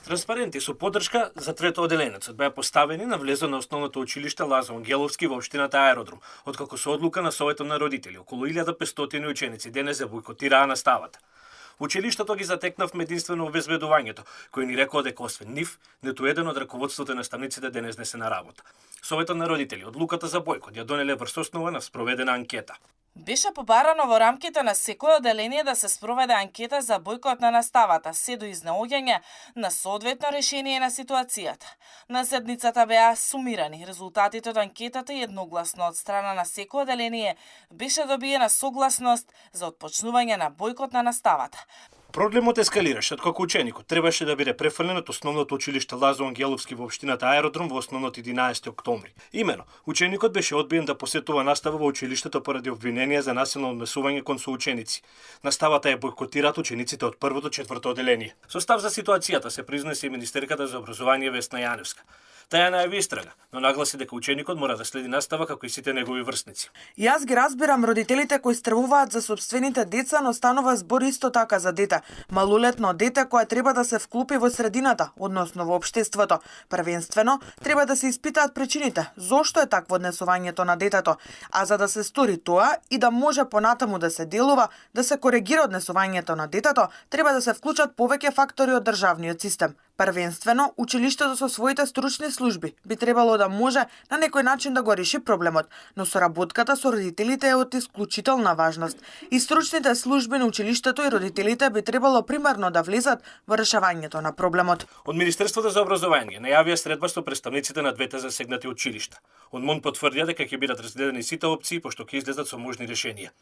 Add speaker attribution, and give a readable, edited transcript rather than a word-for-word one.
Speaker 1: Транспаренти со поддршка за трето оделенецот беа поставени на влезот на основното училиште Лазо Ангеловски во општината Аеродром, откако со одлука на Советот на родители околу 1500 ученици денес ја бојкотираа наставата. Училиштето ги затекнавме единствено обезбедувањето, кој ни рекоа дека освен нив, ниту еден од раководството и наставниците денес не се на работа. Советот на родители одлуката за бојкот ја донеле врз основа на спроведена анкета.
Speaker 2: Беше побарано во рамките на секој оделение да се спроведе анкета за бојкот на наставата, се до изнаоѓање на соодветно решение на ситуацијата. На седницата беа сумирани резултатите од анкетата и едногласно од страна на секој оделение беше добиена согласност за отпочнување на бојкот на наставата.
Speaker 1: Проблемот ескалираше откако ученикот требаше да биде префрлен од основното училиште Лазо Ангеловски во општината Аеродром во основнот 11 октомври. Имено, ученикот беше одбиен да посетува настава во училиштето поради обвиненија за насилно однесување кон соученици. Наставата ја бојкотираат учениците од првото четврто оделение. Со став за ситуацијата се произнесе и министерката за образование Весна Јаневска. Таа најави истрага, но нагласи дека ученикот мора да следи настава како и сите негови врсници.
Speaker 3: Јас ги разбирам родителите кои стравуваат за сопствените деца, но станува збор исто така за дете, малолетно дете кое треба да се вклупи во средината, односно во општеството. Првенствено, треба да се испитаат причините, зошто е такво однесувањето на детето, а за да се стори тоа и да може понатаму да се делува, да се коригира однесувањето на детето, треба да се вклучат повеќе фактори од државниот систем. Првенствено, училиштето со своите стручни служби би требало да може на некој начин да го реши проблемот, но соработката со родителите е од исклучителна важност. И стручните служби на училиштето и родителите би требало примерно да влезат во решавањето на проблемот.
Speaker 1: Од Министерството за образование најавија средба со представниците на двете засегнати училишта. Од МОН потврдија дека ќе бидат разгледани сите опции пошто ќе излезат со можни решенија.